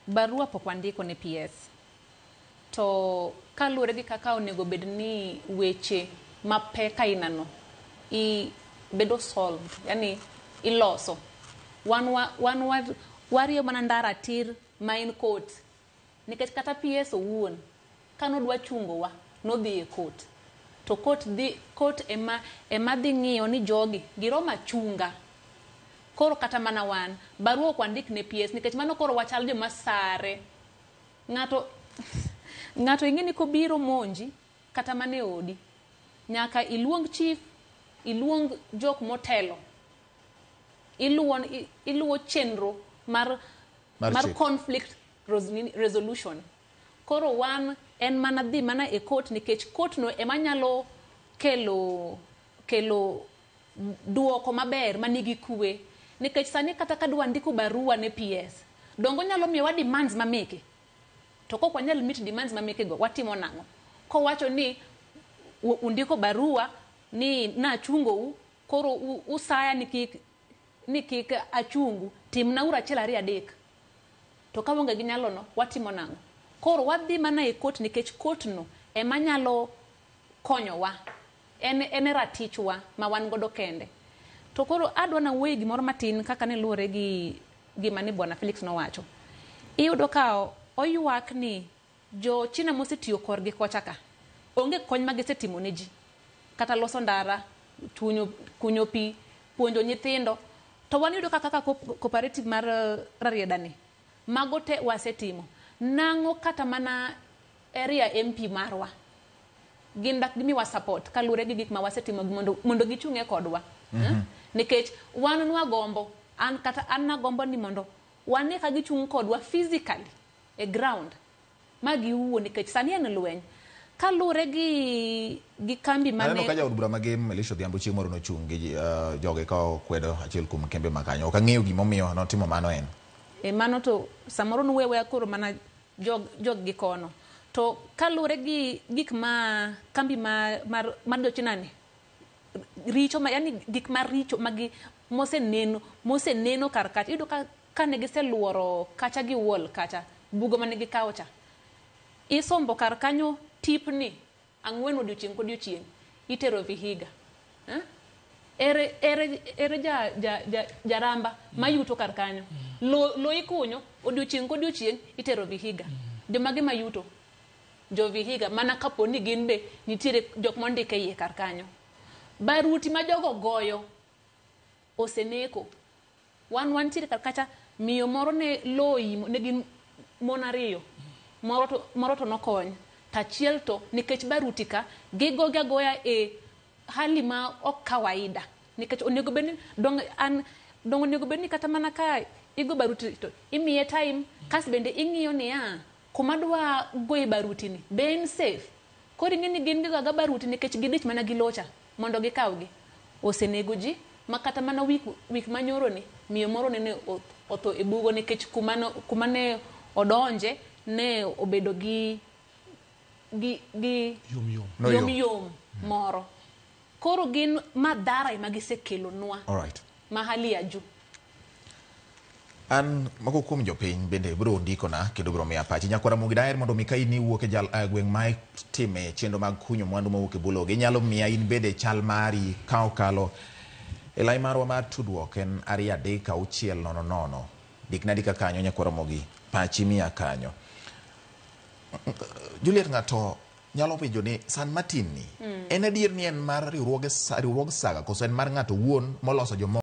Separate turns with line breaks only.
Barua pok wandiko ne PS. To kaluwore gi kaka onego bed ni weche mapek aina no i bedo solved, yani iloso. Wan wa, wan wa, wariyo mana ndara tir ma en court. Nikech kata PS owuon kanodwa chungowa nodhi e court. To court dhi court ema dhi ng'iyo ni jogi giromo achunga. Koro kata mana wan barua ok wandik ne PS nikech mano koro wachal joma sare. Ng'ato ing'e ni kobiro monji kata mana e odi nyaka iluong chief, iluong jok motelo. Iluwo chenro mar
chik.
Conflict resolution. Koro wan en mana dhi mana e court nikech court no ema nyalo kelo duoko maber manigi kwe. Nikech sani kata ka dwa ndiko barua ne PS, dongo nyalo miyowa demands mameke. To kok wanyal meet demands mameke go, watimo nang'o? Kowacho ni undiko barua ni nachungou, koro usaya ni kik achungu, timna uru achiel ariyo adek. To ka waonge gi nyalo no, watimo nang'o? Koro wadhi mana e court nikech court no ema nyalo konyowa. En e ratichwa ma wan godo kende. To koro adwa nawuoye gimoro matin kaka ne luwore gi gima ne Bwana Felix nowacho. Iyudo ka oywak ni jo China mosetiyo korgi kocha ka onge kony ma gisetimo ne ji. Kata loso ndara, kunyo pi, puonjo nyithindo. To wan iyudo ka kaka cooperative mar Rarieda ni, mago te wasetimo. Nang'o kata mana area MP marwa gin dak gimiwa support kaluwore gi gik ma wasetimo mondo gichung'e kodwa. Nikech wan nwagombo, an kata an nagombo ni mondo wane ka gichung' kodwa physically e ground ma giwuo nikech sani en lweny. Kaluwore gi kambi
Aneno
mane
ka jaod bura magem Elisha Odhiambo chieng' moro nochung' gi joge ka okwedo achiel kuom kembe ma kanyo. Ok ang'eyo gimomiyo notimo mano en.
E mano to samoro nuwe weya koro mana jog gi kono. To kaluwore gi gik ma kambi ma mar jo China ni richo ma yani gik maricho magi moseneno kar kacha iyudo ka kane giseluoro kacha gi wall kacha bugo mane gikawo cha isombo kar kanyo tipni ang'wen odiochieng' kodiochieng' itero Vihiga. Eh? Ere ja jaramba mayuto kar kanyo lo ikunyo odiochieng' kodiochieng' itero Vihiga. Jomage mayuto? Jo Vihiga mana kapo ni gin be nitiere jok mondik e iye kar kanyo. Baruti ma jogo goyo oseneko. Wan wantiere kar kacha miyo moro ne lo oimo ne gin mon ariyo moro to nokony to achiel to nikech baruti ka gigogi agoya e hali ma ok kawaida nikech onego bed ni dong an dong onego bed ni kata mana ka igo baruti to imiye time kas bende ing'iyo niya kuma dwa goye baruti ni be en safe. Koro ing'e ni gin gigo aga baruti nikech gidich mana gi locha mondo gikawgi. Osenego ji ma kata mana week manyoro ni miyo moro nene otho e bugo nikech kuma ne odonje ne obedo gi
Yom yom.
No
yom
yom.
Yom moro. Koro gin madhara ema gisekelonwa
All right.
ma hali ya juu.
An moko kuom jopiny bende biro ndikona kendo biro miya pachi. Nyakwara Ramogi daher mondo mi ka in iwuok e gweng' ma itime chenro mag kunyo mwandu mowuok e bwo lowo, ginyalo miya in bende chal mari ka okalo e lai marwa mar tudruok en 23600. Ndikna andika kanyo nyakwara Ramogi, pachi miya kanyo. Juliet, ng'ato nyalo penjo ni San Martin ni en adier ni en mar riwruog Saga koso en mar ng'ato owuon moloso jomoko?